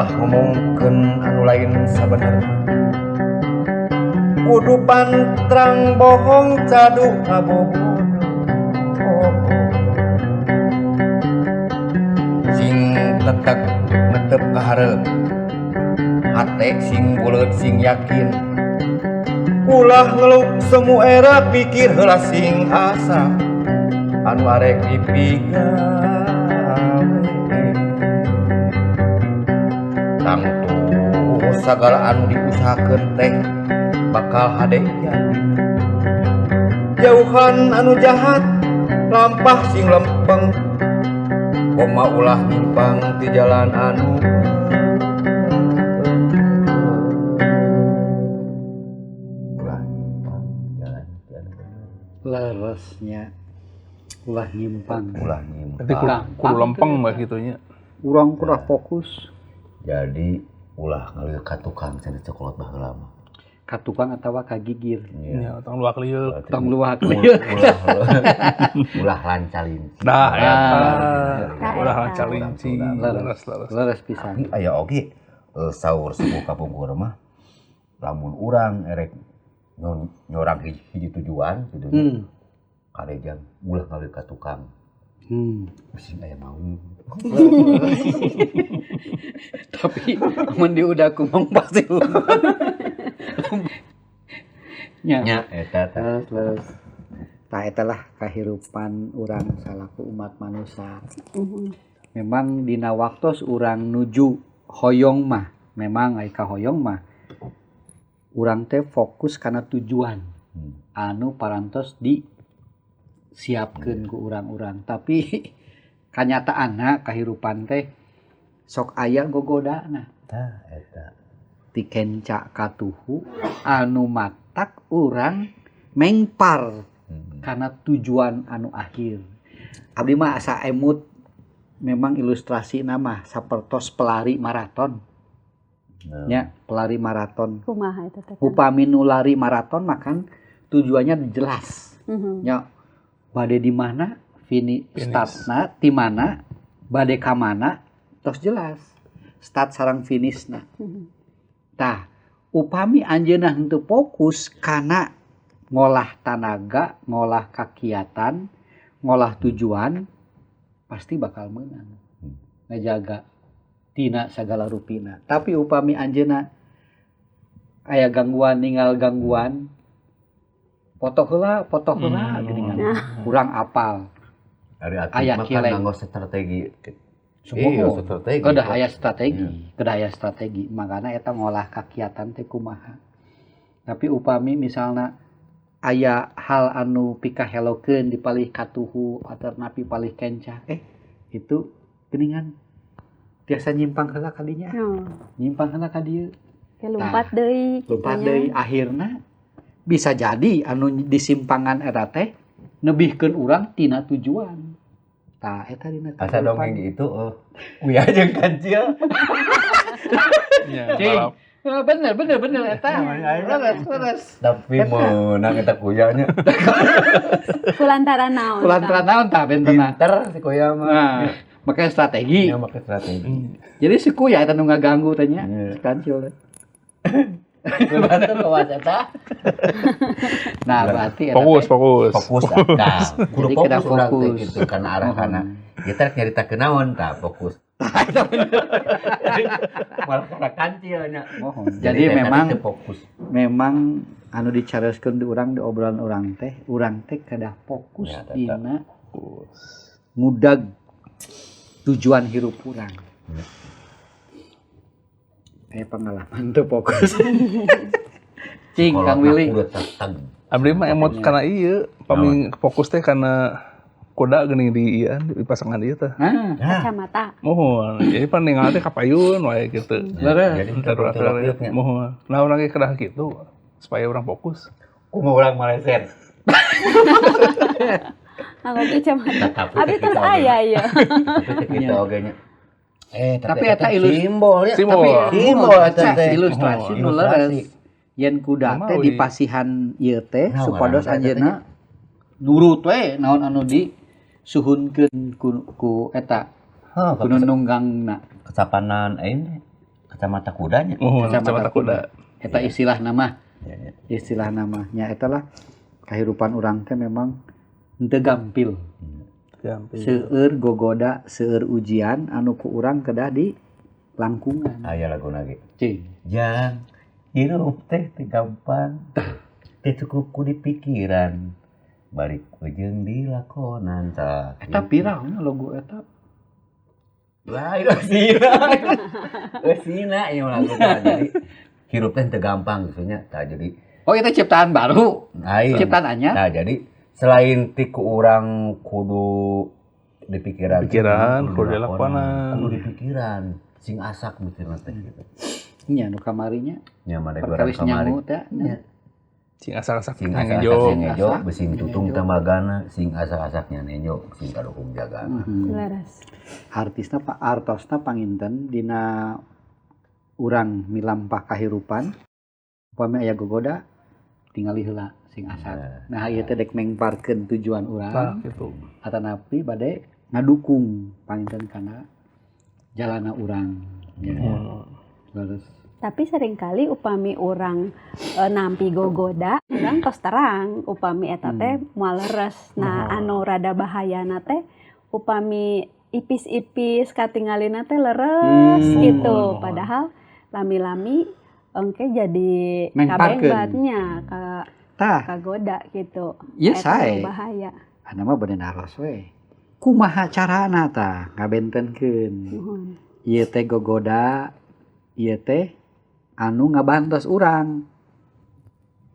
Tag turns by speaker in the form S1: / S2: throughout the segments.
S1: Ulah ngomongkeun anu lain sabenerna. Kudu pantrang bohong cadu ngabobodo. Oh, oh. Sing tetek netep ka hareup. Hate sing buleut sing yakin. Ulah ngeluk semu era pikir heula sing asa anu arek dipigawe. Tangtu sagala anu diusahakeun teh bakal hade jadi. Jauhan anu jahat lampah sing lempeng. Koma ulah nyimpang ti jalan anu ulah nyimpang jalan ti anu
S2: Leresnya ulah nyimpang.
S1: Ulah nyimpang.
S3: Berarti kudu lempeng mah kitu nya.
S2: Urang kurang fokus.
S1: Jadi ulah ngaleuh ka tukang cenah cokolot baheula mah.
S2: Ka tukang atawa ka gigir.
S3: Iya, tong luak lieuk.
S2: Tong luak lieuk.
S1: Ulah lancalinci.
S3: Dah eta. Ulah lancalinci.
S2: Leres leres pisan.
S1: Tapi aya oge saur sepuh kapungkur mah lamun urang erek nyorang hiji tujuan kitu nya. Karejang ulah ngaleuh ka tukang. Pusing aya mau.
S2: Tapi mun diudah kumong pasti. Nya.
S1: Nya eta tah.
S2: Terus. Tah eta lah kahirupan urang salaku umat manusia. Memang dina waktos urang nuju hoyong mah, memang ai ka hoyong mah urang teh fokus kana tujuan. Anu parantos di siapkeun ku urang-urang, tapi kanyataanna kahirupan teh sok aya gogodana.
S1: Tah eta.
S2: Ti kenca katuhu anu matak urang mengpar karena tujuan anu akhir. Abdi mah asa emut memang ilustrasi nama sapertos pelari maraton. Nya, pelari maraton.
S4: Kumaha eta teh?
S2: Upami nu lari maraton makan tujuannya jelas. Nya, bade di mana, finish startna di mana, bade ka mana, tos jelas. Start sareng finishna. Tah, upami anjeunna henteu fokus kana ngolah tanaga, ngolah kakiatan, ngolah tujuan, pasti bakal meunang. Ngajaga tina sagala rupina. Tapi upami anjeunna aya gangguan, ninggal gangguan, foto heula geuningan. Kurang apal.
S1: Ari atuh mah nganggo strategi.
S2: Iya, strategi. Kedah aya strategi, kedah aya strategi. Makana eta ngolah kakiatan teh kumaha. Tapi upami misalna aya hal anu pikahelokeun dipalih katuhu alternatif palih kenca, itu geuningan tiasa nyimpang heula ka dinya. Nyimpang heula ka dieu.
S4: Lompat deui.
S2: Lompat deui akhirna bisa jadi anu di simpangan eta teh nebihkeun urang tina tujuan. Tah eta dina
S1: asa dongeng itu uya jeung kancil.
S3: Nya,
S2: bener eta. Leres.
S1: Tapi meunang eta kuyanya.
S4: Kulantaran naon?
S2: Kulantaran naon tah bentena.
S1: Pinter si kuya mah.
S2: Nah, make strategi.
S1: Ya make strategi.
S2: Jadi si kuya eta nu ngaganggu teh nya, si kancil teh. Nah, berarti
S3: fokus.
S1: Fokus. Nah, kudu fokus urang teh kitu kana arah kana. Kita rek nyaritakeun naon tah fokus. Malah kana kancil nya.
S2: Mohon. Jadi memang
S1: fokus.
S2: Memang anu dicarioskeun di urang di obrolan urang teh kedah fokus
S1: ya,
S2: dina ngudag tujuan hirup urang. Kayak pengalaman tuh fokus. Cing Kang Willy.
S3: Abdi mah emot kana ieu, pami fokus teh kana kuda geuning di ieu di pasangan ieu teh.
S4: Kacamata.
S3: Mohon. Jadi pan ningal teh kapayun wae kitu.
S2: Leres.
S3: Jadi mohon. Nah urang ge kedah kitu supaya urang fokus.
S1: Kumaha urang maleset.
S4: Nganggo kacamata. Abi terus aya ieu.
S1: Tapi kitu oge nya.
S2: Tapi eta
S1: simbol ya.
S2: Simbol eta teh ilustrasi nu leres. Yen kuda teh dipasihan ieu teh supados anjeunna nurut we naon anu di suhunkeun ku eta ku nunggangna.
S1: Kesapanan aing Kacamata kudanya.
S3: Oh, kacamata kuda.
S2: Eta istilah nama. Ya. Istilah namanya eta lah kahirupan urang teh memang henteu gampil. Gampil. Seueur gogoda, seueur ujian anu ku urang kedah di langkungan.
S1: Aya laguna ge. Cing. Jang hirup teh teu gampang. Teu cukup ku dipikiran. Balik ujung dilakonan tah.
S2: Eta viral nya lagu eta.
S1: Lain sina. Sina ieu lagu jadi hirup teh teu gampang gitu nya. Tah jadi
S2: oh itu ciptaan baru.
S1: Lain.
S2: Ciptaan anyar.
S1: Nah, jadi selain ti ku urang kudu dipikiran,
S3: pikiran kudu dilakonan,
S1: kudu dipikiran, sing asak mikirna teh gitu.
S2: Nya nu kamarinya.
S1: Nya mah perkawis
S2: nyangu teh.
S1: Nya.
S3: Sing asak-asak
S1: sing ngejo, sing tutung tambagana, sing asak-asaknya nenjo, sing kadukung jagana.
S4: Leres.
S2: Artisna Pak artosna panginten dina urang milampah kahirupan upami aya gogoda tingali heula sing asak. Nah ieu teh dek mengparkeun tujuan urang.
S3: Gitu.
S2: Atanapi bade ngadukung panginten kana jalana urang. Ya. Leres.
S4: Tapi seringkali upami urang nampi gogoda, urang tos terang upami eta teh moal leres. Nah, anu rada bahayana teh upami ipis-ipis katingalina teh leres gitu. Padahal lami-lami engke jadi kabengbatnya ka kagoda gitu.
S2: Ieu sae.
S4: Bahaya.
S2: Anu mah bade naros we. Kumaha carana tah ngabentenkeun? Ieu teh gogoda, ieu teh anu ngabantos urang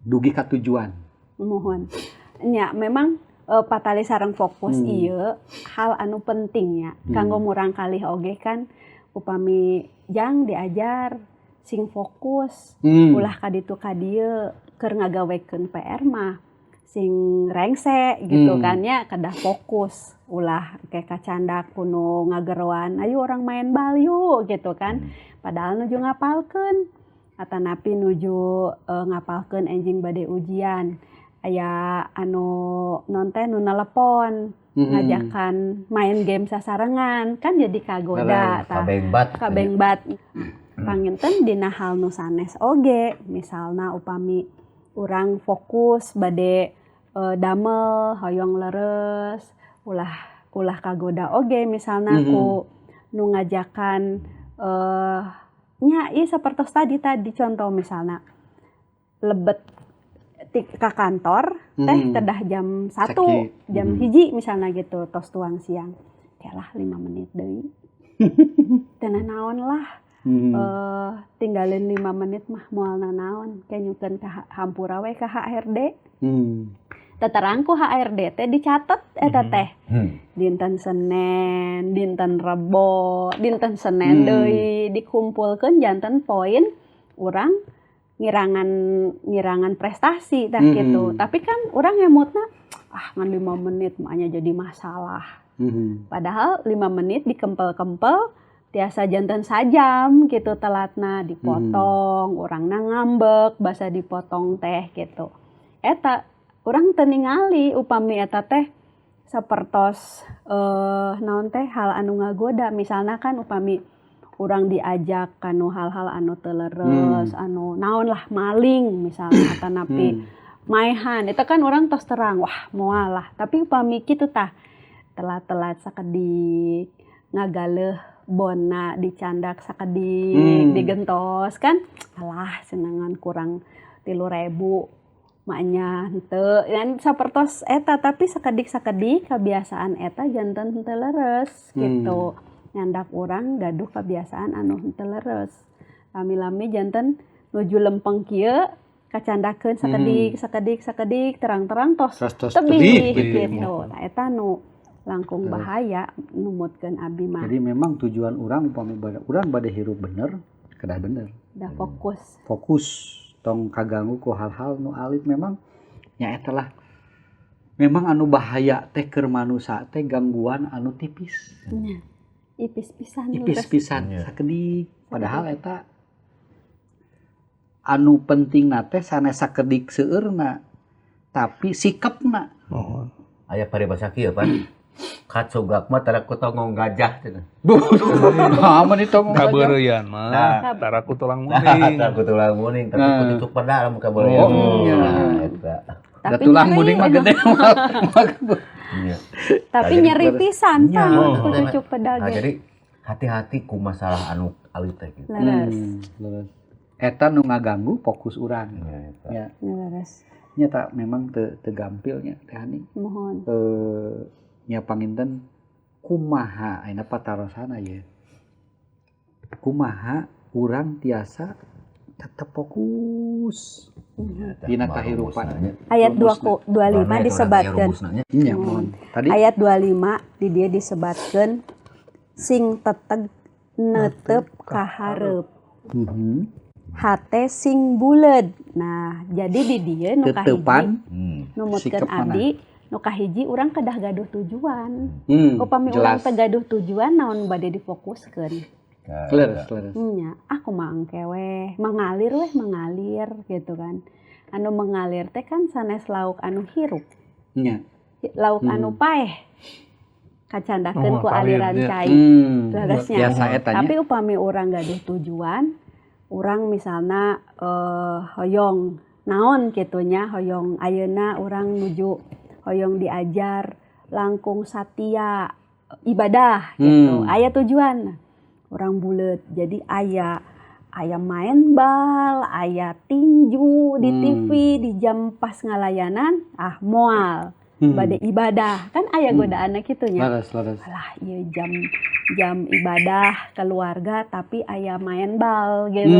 S2: dugi ka tujuan.
S4: Muhun. Nya memang patali sareng fokus ieu hal anu penting nya. Kanggo murang kalih oge kan upami jang diajar sing fokus, ulah ka ditu ka dieu keur ngagawekeun PR mah sing rengse gitu kan nya kedah fokus, ulah ke kacandak kuno ngageroan ayo orang main bal yuk gitu kan. Padahal nuju ngapalkeun atanapi nuju ngapalkeun enjing bade ujian aya anu non teh nu nelepon ngajakan main game sasarengan kan jadi kagoda tah kabengbat. Panginten dina hal nu sanes oge misalna upami urang fokus bade damel hoyong leres ulah kagoda oge misalna ku nu ngajakan nya ieu sapertos tadi contoh misalna lebet ka kantor teh kedah jam 1 jam 1 misalna gitu tos tuang siang kelah 5 menit deui teu naon lah. Tinggalin 5 menit mah moal nanaon kenyukeun ka hampura we ka HRD. Teterang ku HRD teh dicatet eta teh. Dinten Senin, dinten Rebo, dinten Senin deui dikumpulkeun janten poin urang ngirangan prestasi tah gitu. Tapi kan urang emutna ah ngan 5 menit mah nya jadi masalah. Padahal 5 menit dikempel-kempel tiasa janten sajam gitu telatna dipotong, urangna ngambek basa dipotong teh gitu. Eta urang teu ningali upami eta teh sapertos naon teh hal anu ngagoda misalna kan upami urang diajak kanu hal-hal anu teu leres, anu naon lah maling misalna atanapi maehan eta kan urang tos terang wah moal lah. Tapi upami kitu tah telat-telat sakedik ngagaleuh bona dicandak sakedik digentos kan alah senangan kurang 3.000 maknya henteu dan sapertos eta tapi sakedik-sakedik kebiasaan eta janten henteu leres gitu. Nyandak urang gaduh kebiasaan anu henteu leres lami-lami janten nuju lempeng kieu kacandakeun sakedik sakedik sakedik terang-terang tos tebih gitu. Nah eta nu langkung bahaya numutkeun abi mah.
S2: Jadi memang tujuan urang upami urang bade hirup bener, kedah bener.
S4: Dah fokus.
S2: Fokus tong kaganggu ku hal-hal nu alit memang nya eta lah. Memang anu bahaya teh keur manusa teh gangguan anu tipis.
S4: Nya. Ipis pisan.
S2: Ipis pisan sakedik. Padahal eta anu pentingna teh sanes sakedik seueurna tapi sikapna.
S1: Oh. Aya paribasa kieu pan. Kacogak mah tara ku tonggong gajah cenah.
S2: Aman itu tonggong gajah.
S3: Kabeureuyan mah tara ku tulang muning.
S1: Tara ku tulang muning tapi ku cucuk peda lamun kabeureuyan.
S2: Oh, iya.
S1: Eta.
S2: Da tulang muning mah gede mah.
S4: Tapi nyeri pisan tah ku cucuk peda ge.
S1: Jadi hati-hati ku masalah anu alit teh gitu.
S2: Leres. Eta nu ngaganggu fokus urang.
S1: Ya.
S4: Leres.
S2: Nya tak memang teu gampilnya Teh Hani.
S4: Mohon.
S2: Nya panginten kumaha ayeuna patarosana ye. Kumaha urang tiasa tetep fokus dina kahirupan.
S4: Ayat 25 disebatkeun.
S2: Nya mohon. Tadi
S4: ayat 25 di dieu disebatkeun sing teteg netep ka hareup. Hate sing buleud. Nah, jadi di dieu nu kahiji numutkeun abdi nu kahiji urang kedah gaduh tujuan. Upami urang teu gaduh tujuan naon bade difokuskeun.
S2: Leres.
S4: Nya, aku mah engke weh, mengalir weh, mengalir gitu kan. Anu mengalir teh kan sanes lauk anu hirup.
S2: Nya.
S4: Lauk anu paeh. Kacandakeun ku aliran cai. Leresnya. Tapi upami urang gaduh tujuan, urang misalna hoyong naon kitunya, hoyong ayeuna urang nuju hoyong diajar langkung satia ibadah gitu. Aya tujuan. Urang buleut. Jadi aya main bal, aya tinju di TV di jam pas ngalayanan, ah moal. Bade ibadah. Kan aya godaanna kitu nya.
S2: Leres.
S4: Alah ieu jam ibadah keluarga tapi aya main bal gitu.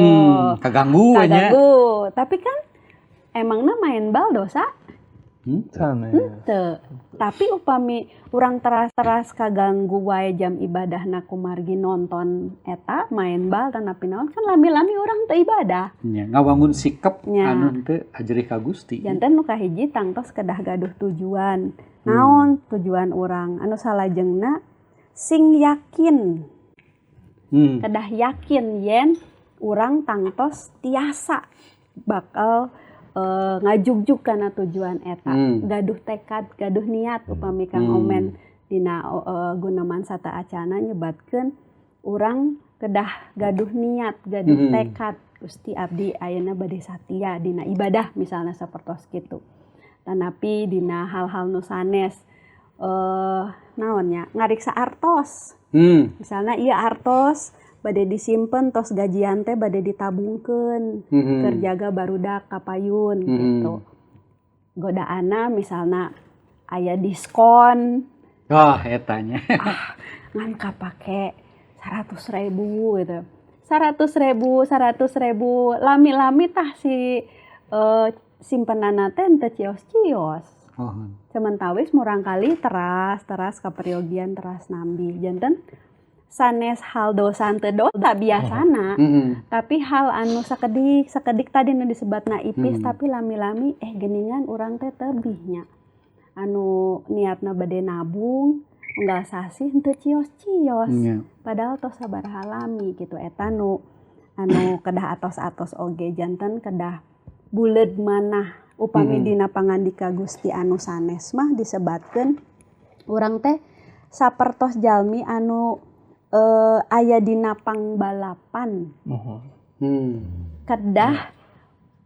S2: Kaganggu nya.
S4: Kaganggu. Tapi kan emangna main bal dosa? Henteu. Tapi upami urang teras-teras kaganggu wae jam ibadahna kumargi nonton eta main bal tanapi naon kan lami-lami urang teu ibadah.
S2: Nya ngawangun sikap anu teu ajerih ka Gusti.
S4: Janten nu kahiji tangtos kedah gaduh tujuan. Naon tujuan urang anu salajengna sing yakin. Kedah yakin yen urang tangtos tiasa bakal ngajugjug kana tujuan eta. Gaduh tekad, gaduh niat upami Kang Omen dina gunaman sata acana nyebatkeun urang kedah gaduh niat, gaduh tekad. Gusti abdi ayeuna bade satia dina ibadah misalnya sapertos kitu. Tanapi dina hal-hal nu sanes naon nya ngariksa artos. Misalnya ieu artos bade disimpen tos gajian teh bade ditabungkeun keur jaga barudak kapayun gitu. Godaanna misalna aya diskon.
S2: Wah, eta nya.
S4: Ngan kapake 100.000 gitu. 100.000, 100.000 lami-lami tah si simpenanna teh teu cios-cios. Sementawis murangkali teras kaperyogian teras nambih. Janten sanes hal dosa teu dosa biasana, tapi hal anu sakedik tadi nu disebatna ipis tapi lami-lami geningan urang teh tebihnya. Anu niatna bade nabung unggal sasih henteu cios-cios. Padahal tos sabaraha lami gitu eta nu anu kedah atos-atos oge janten kedah buleud manah upami dina pangandika Gusti anu sanes mah disebatkeun urang teh sapertos jalmi anu aya dina pangbalapan. Kedah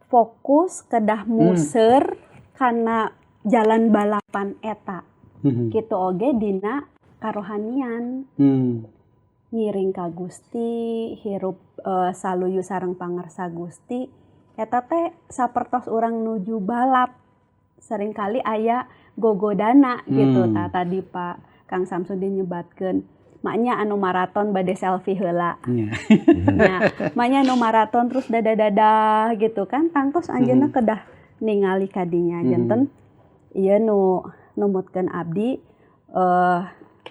S4: fokus, kedah muser kana jalan balapan eta. Kitu oge dina karohanian. Ngiring ka Gusti, hirup saluyu sareng pangersa Gusti. Eta teh sapertos urang nuju balap. Seringkali aya gogodana gitu ta tadi Pak Kang Samsudin nyebatkeun. Maknya anu maraton bade selfie heula. Nah, maknya anu maraton terus dada-dada gitu kan tangtos anjeunna kedah ningali kadinya janten ieu nu numutkeun abdi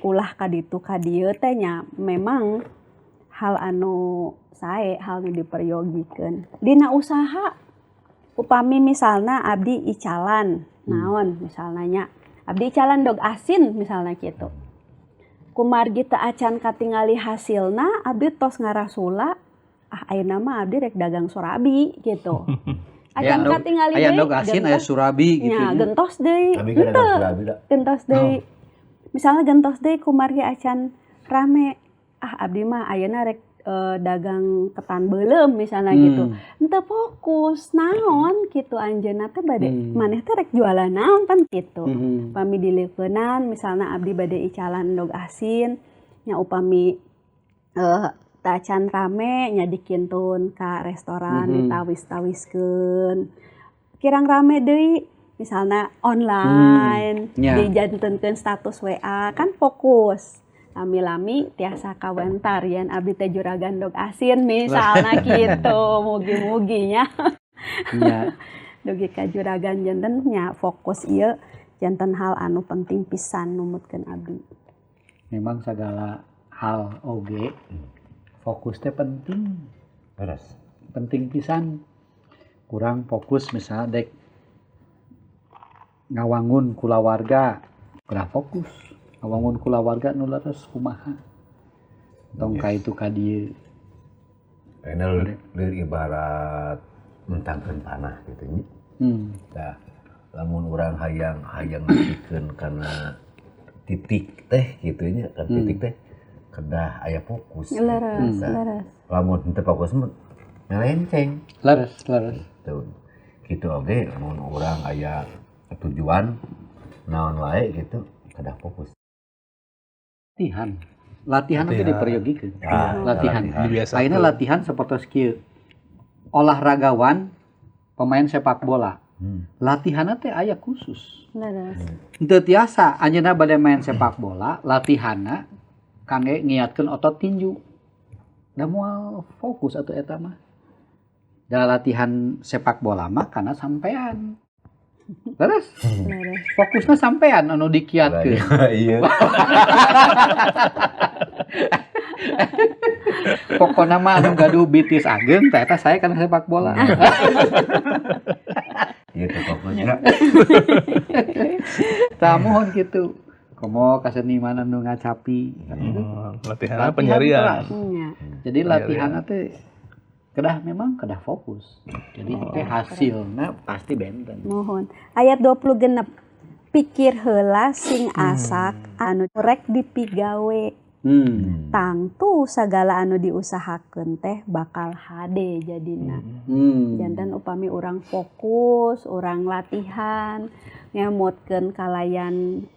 S4: ulah kaditu kadieu teh nya memang hal anu sae hal nu diperyogikeun. Dina usaha upami misalna abdi icalan naon misalna nya abdi icalan dog asin misalna kitu. Kumargi teu acan katingali hasilna abdi tos ngarasula ah ayeuna mah abdi rek dagang surabi gitu. Acan katingali deui.
S2: Aya dog asin aya surabi gitu.
S4: Nya gentos deui. Gentos deui. Misalnya gentos deui kumargi acan rame, ah abdi mah ayeuna rek dagang ketan beuleum misalnya gitu. Henteu fokus naon kitu anjeunna teh bade maneh teh rek jualan naon pan kitu. Upami dileukeunnan misalna abdi bade icalan endog asin nya upami tacan rame nya dikintun ka restoran ditawis-tawiskeun. Kirang rame deui misalna online dijantenkeun status WA kan fokus. Lami-lami tiasa kawentar yen abdi teh juragan dog asin misalna gitu, mugi-muginya.
S2: Nya.
S4: Dugi ka juragan janten nya fokus ieu janten hal anu penting pisan numutkeun abdi.
S2: Memang segala hal oge fokus teh penting.
S1: Beres.
S2: Penting pisan. Kurang fokus misalnya dek ngawangun kulawarga, kurang fokus. Ngawangun kulawarga nu leres kumaha. Tong ka itu ka dieu.
S1: Ini leur ibarat mentangkeun tanah gitu nya. Tah, lamun urang hayang nepikeun kana titik teh kitu nya, kan titik teh kedah aya fokus.
S4: Leres, leres.
S1: Lamun henteu fokus mah melenceng.
S2: Leres, leres.
S1: Gitu. Kitu oge lamun urang aya tujuan naon wae gitu kedah fokus.
S2: Latihan. Latihan oge diperyogikeun. Latihan. Ayeuna latihan sapertos kieu. Olahragawan pemain sepak bola. Latihanna teh aya khusus.
S4: Leres.
S2: Henteu tiasa anjeunna bade main sepak bola, latihanna kangge ngiatkeun otot tinju. Da moal fokus atuh eta mah. Da latihan sepak bola mah kana sampean. Leres. Fokusna sampean anu dikiatkeun.
S1: Iya.
S2: Pokona mah anu gaduh bitis ageung teh eta saya kana sepak bola.
S1: Ieu teh pokona.
S2: Tah mohon kitu. Komo kaseniman anu ngacapi.
S3: Latihan penyarian.
S2: Jadi latihanna teh kedah memang kedah fokus. Jadi teh hasilna pasti benten.
S4: Mohon. Ayat 26. Pikir heula sing asak anu rek dipigawe. Tangtu sagala anu diusahakeun teh bakal hade jadina. Janten upami urang fokus, urang latihan, ngemutkeun kalayan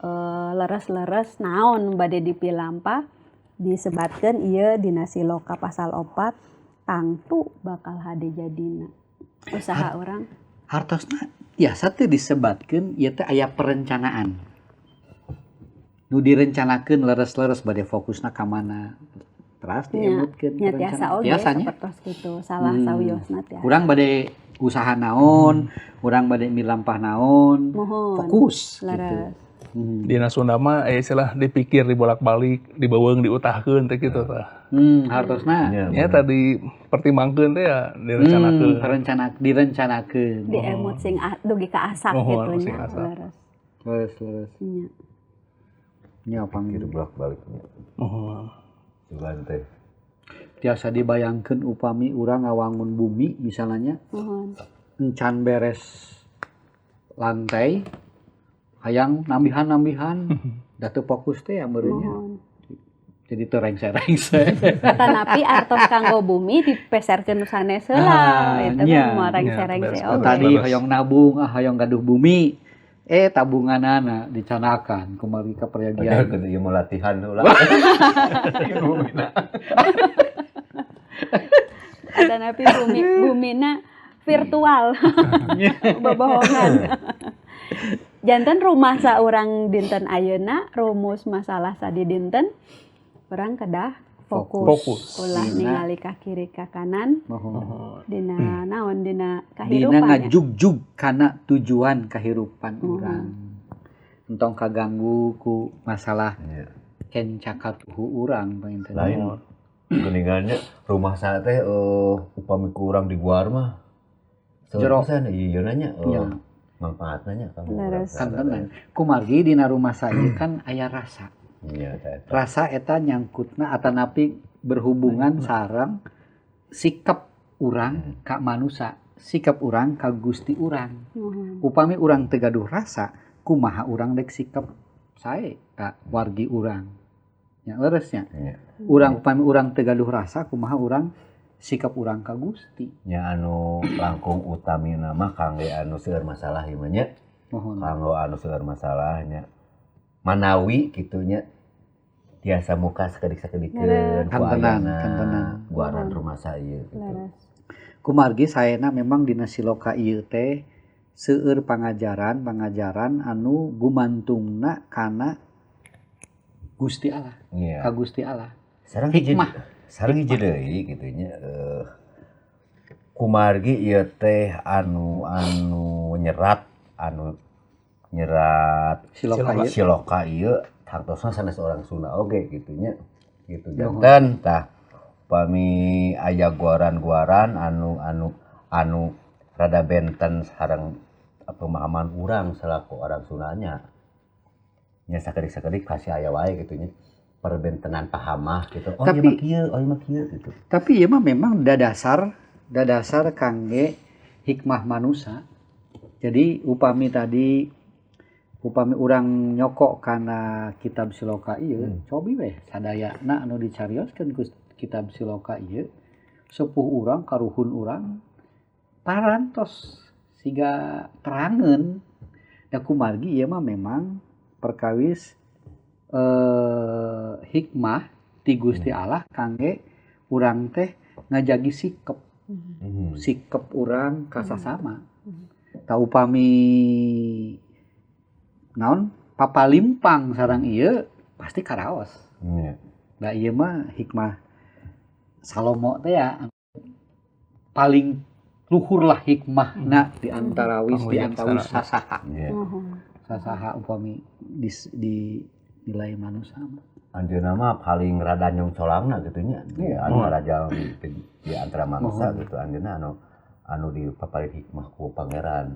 S4: leres-leres naon bade dipilampah disebatkeun ieu dina siloka pasal 4 tangtu bakal hade jadina. Usaha urang
S2: hartosna tiasa teh disebatkeun ieu teh aya perencanaan. Nu direncanakeun leres-leres bade fokusna ka mana. Teras diemutkeun
S4: nya tiasa oge sapertos kitu salah sawiosna tiasa.
S2: Urang bade usaha naon, urang bade milampah naon,
S4: mohon.
S2: Fokus
S4: leres.
S2: Gitu.
S3: Dina Sunda mah aya istilah dipikir dibolak-balik, dibeuweung diutahkeun teh kitu tah.
S2: Hartosna.
S3: Nya tadi pertimbangkeun teh ya direncanakeun.
S2: Direncanakeun.
S4: Diemut sing dugi ka asak kitu nya. Leres.
S2: Leres, leres.
S4: Nya.
S2: Nya panggil
S1: bolak-baliknya. Cuman teh.
S2: Tiasa dibayangkeun upami urang ngawangun bumi misalnya. Encan beres lantai hayang nambihan-nambihan da teu fokus teh ya meureunnya. Jadi teu rengse-rengse.
S4: Tanapi artos kanggo bumi dipeserkeun nu sanes heula eta mah rengse-rengse oge.
S2: Tadi hoyong nabung, ah hoyong gaduh bumi. Tabunganana dicanakan kumari ka peryagian.
S1: Padahal ieu mah latihan heula.
S4: Tanapi bumina virtual. Bobohongan. Janten rumah saurang dinten ayeuna, rumus masalah sadi dinten, urang kedah fokus. Ulah ningali ka kiri ka kanan. Dina naon dina kahirupan.
S2: Dina ngajugjug kana tujuan kahirupan urang. Entong kaganggu ku masalah kenca katuhu urang panginten.
S1: Lain geningannya rumah saya teh upami ku urang di guar mah.
S2: Jero
S1: pisan ieu nanya. Manfaatna nya kamu.
S2: Kantenan. Kumargi dina rumah saya kan aya rasa.
S1: Iya,
S2: rasa eta nyangkutna atanapi berhubungan sareng sikap urang ka manusa, sikap urang ka Gusti urang. Upami urang teu gaduh rasa, kumaha urang dek sikap sae ka wargi urang. Nya leres nya. Urang upami urang teu gaduh rasa kumaha urang sikap urang ka Gusti.
S1: Nya anu langkung utamina mah kangge anu seueur masalah ieu mah nya. Kanggo anu seueur masalah nya. Manawi kitu nya tiasa muka sakedik-sakedikeun ku ayana guaran rumasa ieu kitu.
S2: Kumargi saena memang dina siloka ieu teh seueur pangajaran-pangajaran anu gumantungna kana Gusti Allah. Yeah. Ka Gusti Allah.
S1: Sareng hikmah. Sareng hiji deui kitu nya kumargi ieu teh anu nyerat siloka ieu tangtosna sanes orang Sunda oge kitu nya. Gitu janten tah upami aya guaran-guaran anu rada benten sareng pemahaman urang selaku orang Sundanya. Nya sakedik-sakedik pasti aya wae kitu nya perbentenan pahamah gitu. Oh ieu mah kieu, oh ieu mah kieu gitu.
S2: Tapi ieu mah memang dadasar kangge hikmah manusa. Jadi upami tadi upami urang nyokok kana kitab siloka ieu, cobi weh sadayana anu dicarioskeun ku kitab siloka ieu, sepuh urang karuhun urang parantos siga terangeun. Da kumargi ieu mah memang perkawis hikmah ti Gusti Allah kangge urang teh ngajagi sikep. Sikep urang ka sasama. Ta upami naon papalimpang sareng ieu pasti karaos. Da ieu mah hikmah Salomo teh ya paling luhur lah hikmahna di antara wis di antawis sasaha. Sasaha upami di nilai manusia.
S1: Anjeunna mah paling rada nyongcolangna kitu nya di antara jalmi di antara manusia gitu anjeunna anu dipaparin hikmah ku pangeran.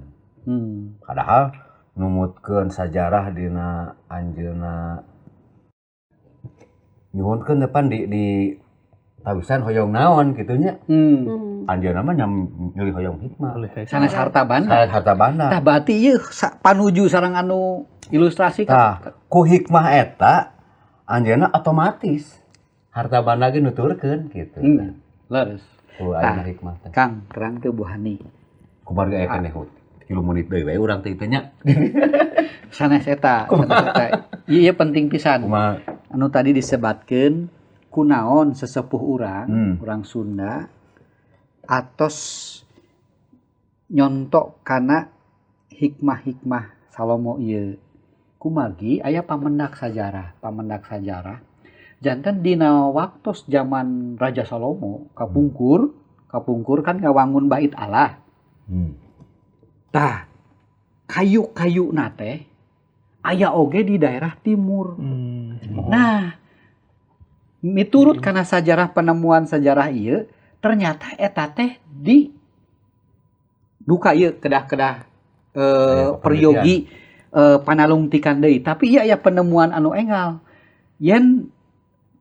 S1: Padahal numutkeun sajarah dina anjeunna nyuhunkeun depan di tawisan hoyong naon kitu nya. Anjeunna mah nyam hoyong hikmah.
S2: Sanes harta banda.
S1: Sanes harta banda.
S2: Tah berarti ieu panuju sareng anu ilustrasi
S1: tah ku hikmah eta anjeunna otomatis harta banda ge nuturkeun kitu.
S2: Leres.
S1: Ku ayeuna hikmah teh.
S2: Kang, terang teu Bu Hani.
S1: Kumarga aya keneh 3 menit deui we urang teh teh nya.
S2: Sanes eta, sanes eta. Ieu penting pisan.
S1: Kumaha?
S2: Anu tadi disebatkeun kunaon sesepuh urang, urang Sunda atos nyontok kana hikmah-hikmah Salomo ieu. Kumargi aya pamendak sajarah. Janten dina waktos zaman Raja Salomo kapungkur kan ngawangun bait Allah. Tah, kayu-kayu na teh aya oge di daerah timur. Nah, miturut kana sajarah penemuan sejarah ieu, ternyata eta teh di duka ieu kedah-kedah peryogi panalungtikan deui. Tapi ieu aya penemuan anu enggal. Yen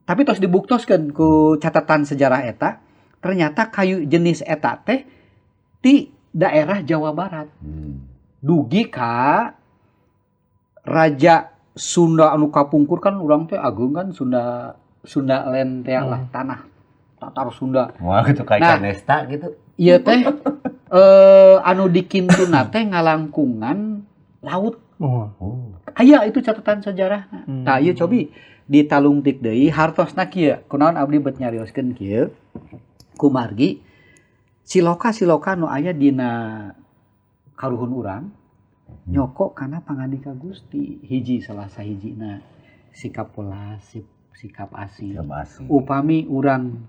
S2: tapi tos dibuktoskeun ku catatan sejarah eta, ternyata kayu jenis eta teh ti daerah Jawa Barat. Dugi ka Raja Sunda anu kapungkur kan urang teh ageung kan Sunda Land teh lah tanah Tatar Sunda.
S1: Wah gitu kayak
S2: nah,
S1: Nesta gitu.
S2: Ieu teh anu dikintuna teh ngalangkungan laut. Aya itu catatan sejarahna. Tah ieu cobi ditalungtik deui hartosna kieu. Kunaon abdi bet nyarioskeun kieu? Kumargi siloka-siloka nu aya dina karuhun urang nyokok kana pangandika Gusti. Hiji salah sahijina sikap pola, sikap asih. Upami urang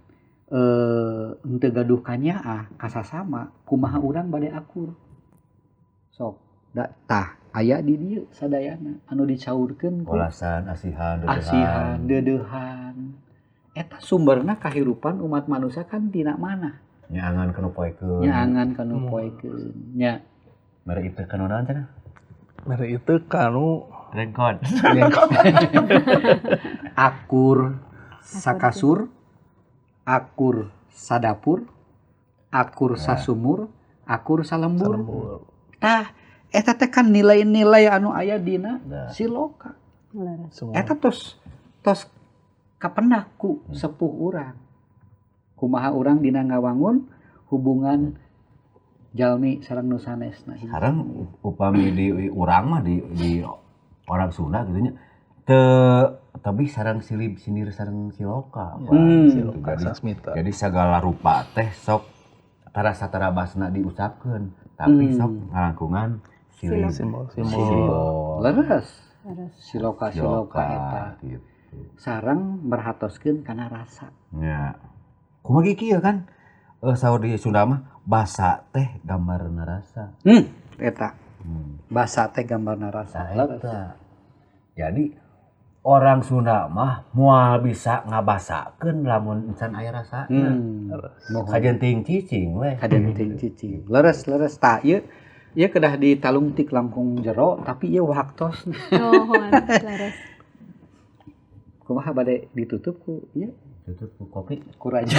S2: henteu gaduh kanyaah kasasama kumaha urang bade akur. Sok da tah aya di dieu sadayana anu dicaurkeun ku
S1: walasan asihan
S2: deudeuhan. Eta sumberna kahirupan umat manusia kan tina mana?
S1: Nyaangan kanu poekeun.
S2: Nya.
S1: Mere itu kanu naon cenah?
S3: Mere itu kanu
S1: rengkon.
S2: Akur sakasur, akur sadapur, akur sasumur, akur salembur. Tah eta teh kan nilai-nilai anu aya dina siloka. Eta tos tos kapendak ku sepuh urang. Kumaha urang dina ngawangun hubungan jalmi sareng nu sanesna.
S1: Sekarang upami di urang mah di orang Sunda gitu nya teu tapi sareng silib sindir sareng siloka.
S3: Siloka sasmita.
S1: Jadi segala rupa teh sok tarasa tarabasna diucapkeun tapi sok ngalangkungan silib
S3: simbol.
S2: Leres. Siloka eta.
S1: Gitu.
S2: Sareng merhatoskeun kana rasa.
S1: Nya. Kumaha kieu kan? Saur di Sunda mah basa teh gambarna rasa.
S2: Eta. Basa teh gambarna rasa.
S1: Eta. Jadi orang Sunda mah moal bisa ngabasakeun lamun encan aya rasana. Kajen ting cicing we.
S2: Kajen ting cicing. Leres tah ieu ieu kedah ditalungtik langkung jero tapi ieu waktosna.
S4: Nuhun, leres.
S2: Kumaha bade ditutup ku ieu?
S1: Tutup ku kopi
S2: ku raja.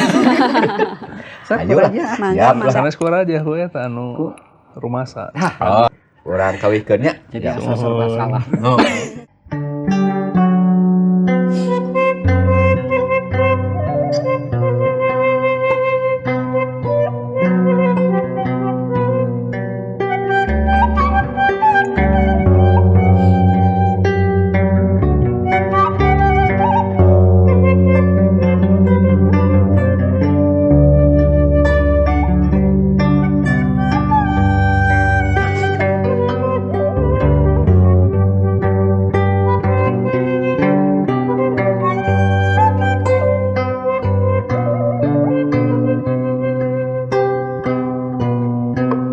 S2: Sok ku raja.
S1: Siap lah.
S3: Sanes ku raja we eta anu rumasa.
S1: Oh, urang kawihkeun nya.
S2: Jadi asa serba salah.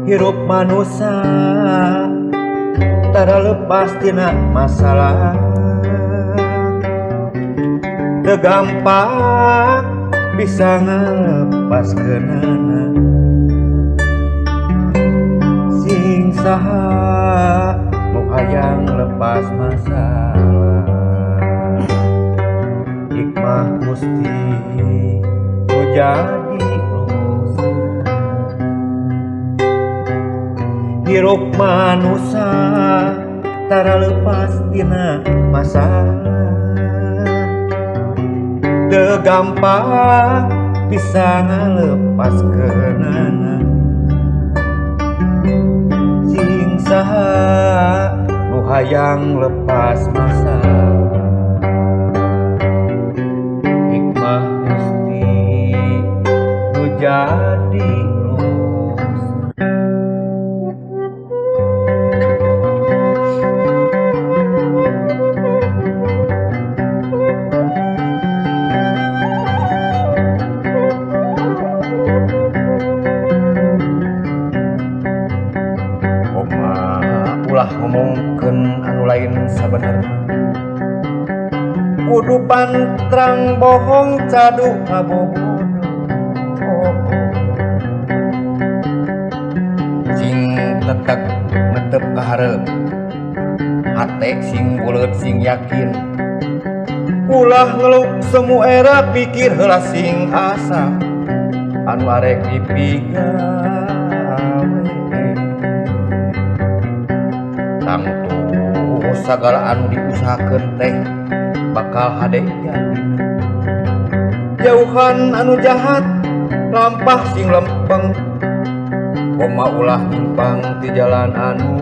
S1: Hirup manusia tara lepas tina masalah teu gampang bisa ngalepaskeunana sing saha nu hayang lepas masalah hikmah musti nu jadi hirup manusia tara lepas tina masalah teu gampang bisa ngalepaskeunana sing saha nu hayang lepas masalah hikmah musti nu jadi ngomongkeun anu lain sabenerna kudu pantrang bohong cadu ngabobodo sing tetek metep ka hareup hate sing buleut sing yakin ulah ngeluk semu era pikir heula sing asa anu arek dipigawe tangtu sagala anu diusahakeun teh bakal hade jadi jauhan anu jahat lampah sing lempeng koma ulah nyimpang ti jalan anu.